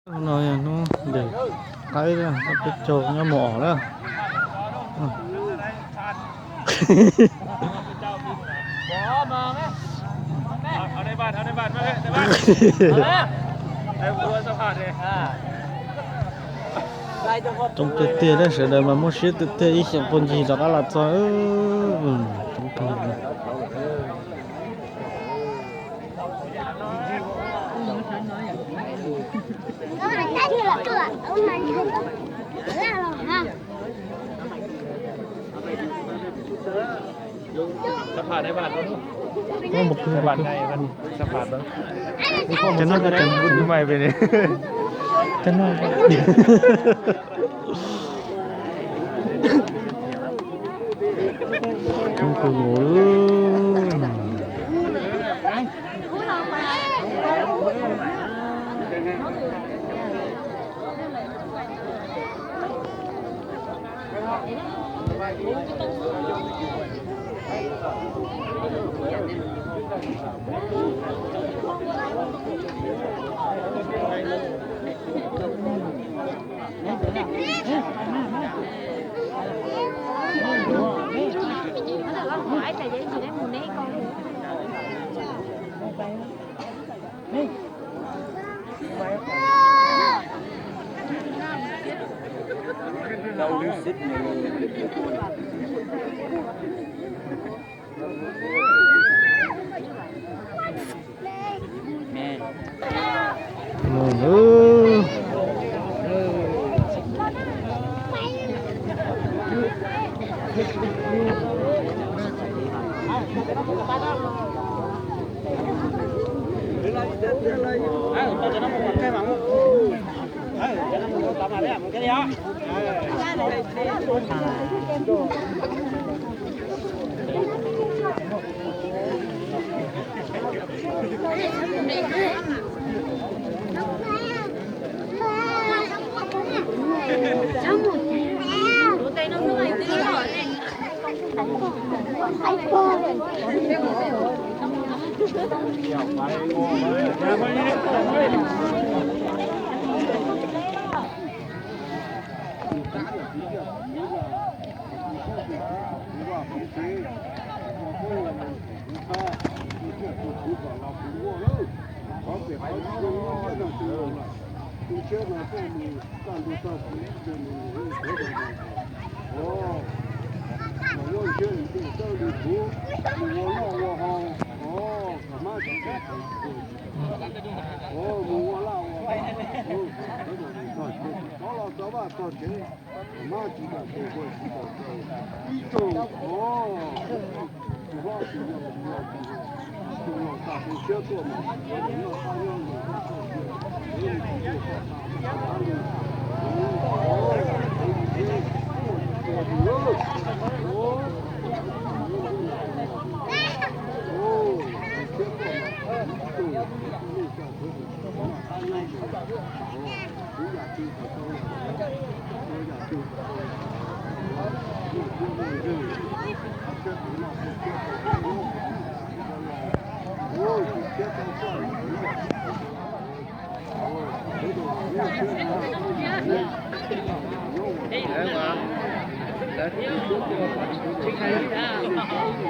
Hnub no yog hnub nres qaib, peb caug nyob mus om na. Coob tiag tiag, sawv daws mas muaj siab tiag tiag, ib xyoos puag ncig rov qab los txog. Coob kawg.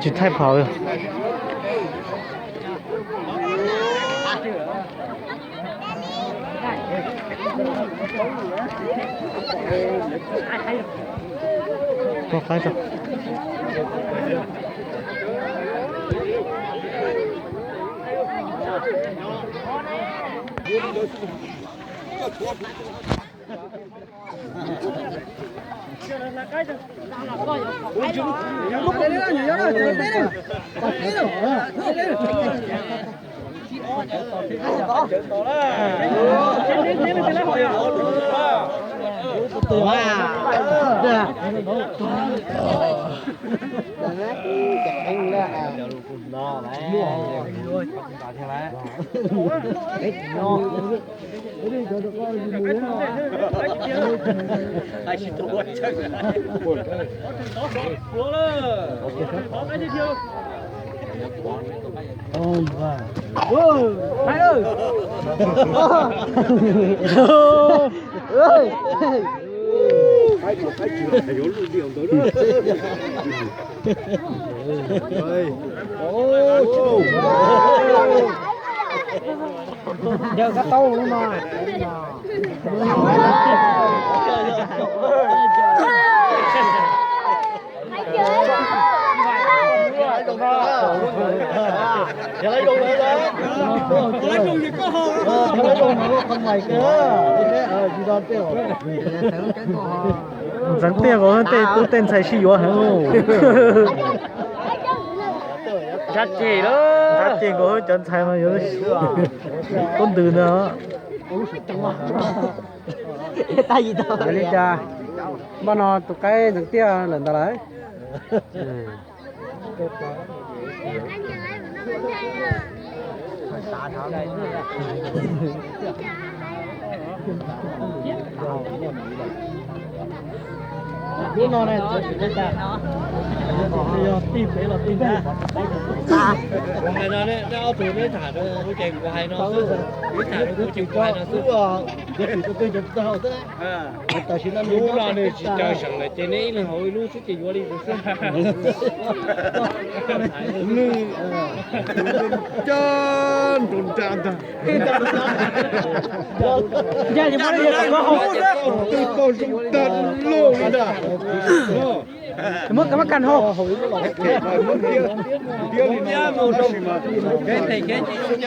Tsis thaij phom li. Tua qaib rau. Yawg kab taub no. Ntxeev tiag nkaus tej tub tej ntxhais sib yuav heev. Ntxhab ceg nkaus cov ntxhais mas yuav tub ntws ntag. Li cas, npaj no tus qaib ntxeev tiag lawm ntawd lawm. Lub no ne, yog tig pem los tig ntag. Kuv hais no, nej ob tug neb tham rau kuv ces kuv hais no xwb, neb tham rau kuv ces kuv hais no xwb. Lub no nws tsis raws seem lawm ces neb ib leeg haus ib lub xwb ces yuav li ntawd xwb. Cab nroo nra ntag. Twb tau zoo tag loj li ntag. Muab kab mab kas hau.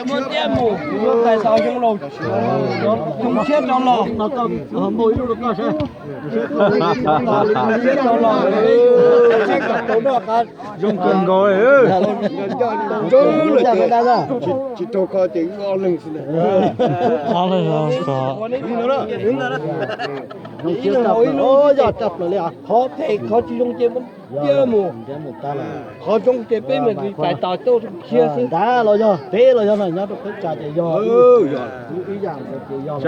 Muab tiab mus, muab tais xaus xyoo laus, xyoo tshiab rov los. Tshiab rov los, zoo kawg nkaus. Tsis raug kho ces wb ob leeg xwb. Ob leeg xwb. Yog raj plaws li, qhov phem qhov tsis zoo ces muab tiab mus. Qhov zoo ces peb mam li pais tos coj kiag xwb. Nrad los yog peb los yog no nyob rau qhov tsam ces yog ib yam ntawd ces yog.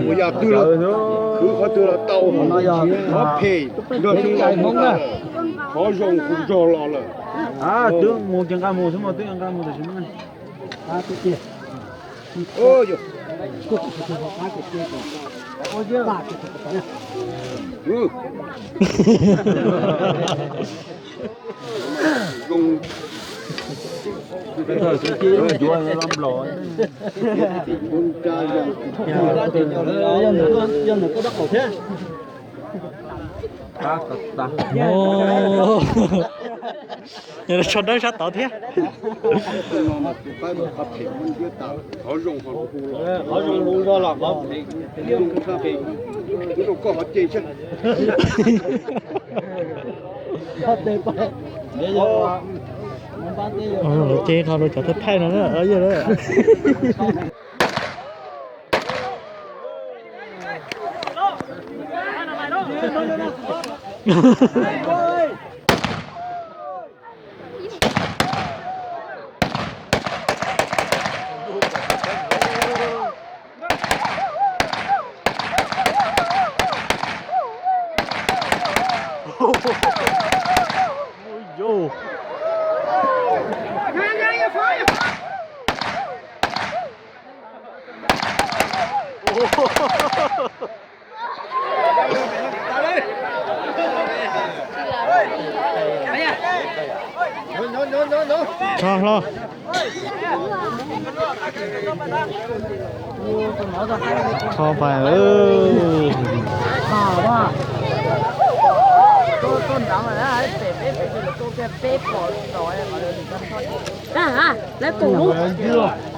Mus yam twg los khwv qhov twg los tau, qhov phem nrog tsis tau Hmoob na. Qhov zoo kuj nrog los lawm. Twb mus ces nqa mus xwb mas, twb nqa mus tam sim no. Yog nws koj dab qaum thiab. Yog tso dawb sab tod thiab. Qhov zoo hu zog los qhov phem, rau koj qhov ceg sab. Ces qhov rau cov thaij thaij no na. Tso hlo. Tso pais.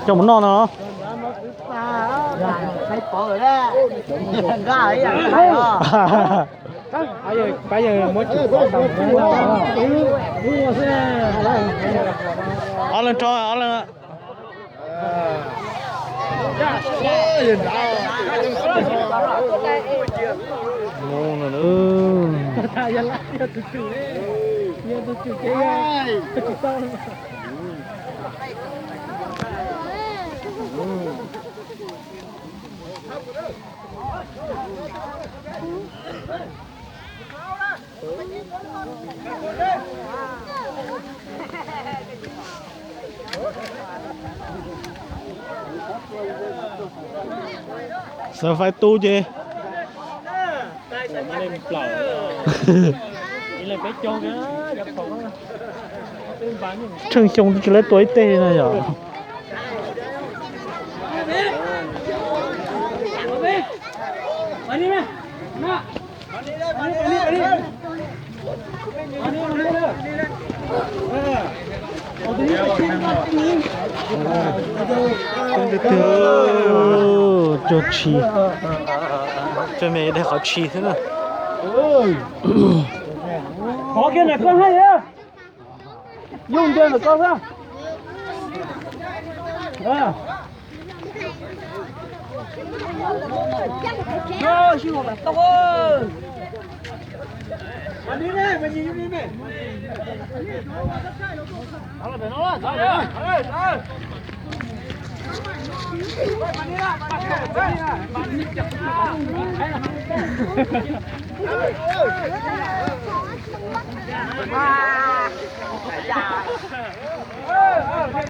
Coj mus noj no. Ob leeg tso, ob leeg. Xav faib tub ces. Tsheej xyoo tsis lawv tua ib teg no yom. Cog tshis, cog me de qhov tshis xwb na. Qhov kiag ntawm koj hab, yooj yim ntawm koj xwb.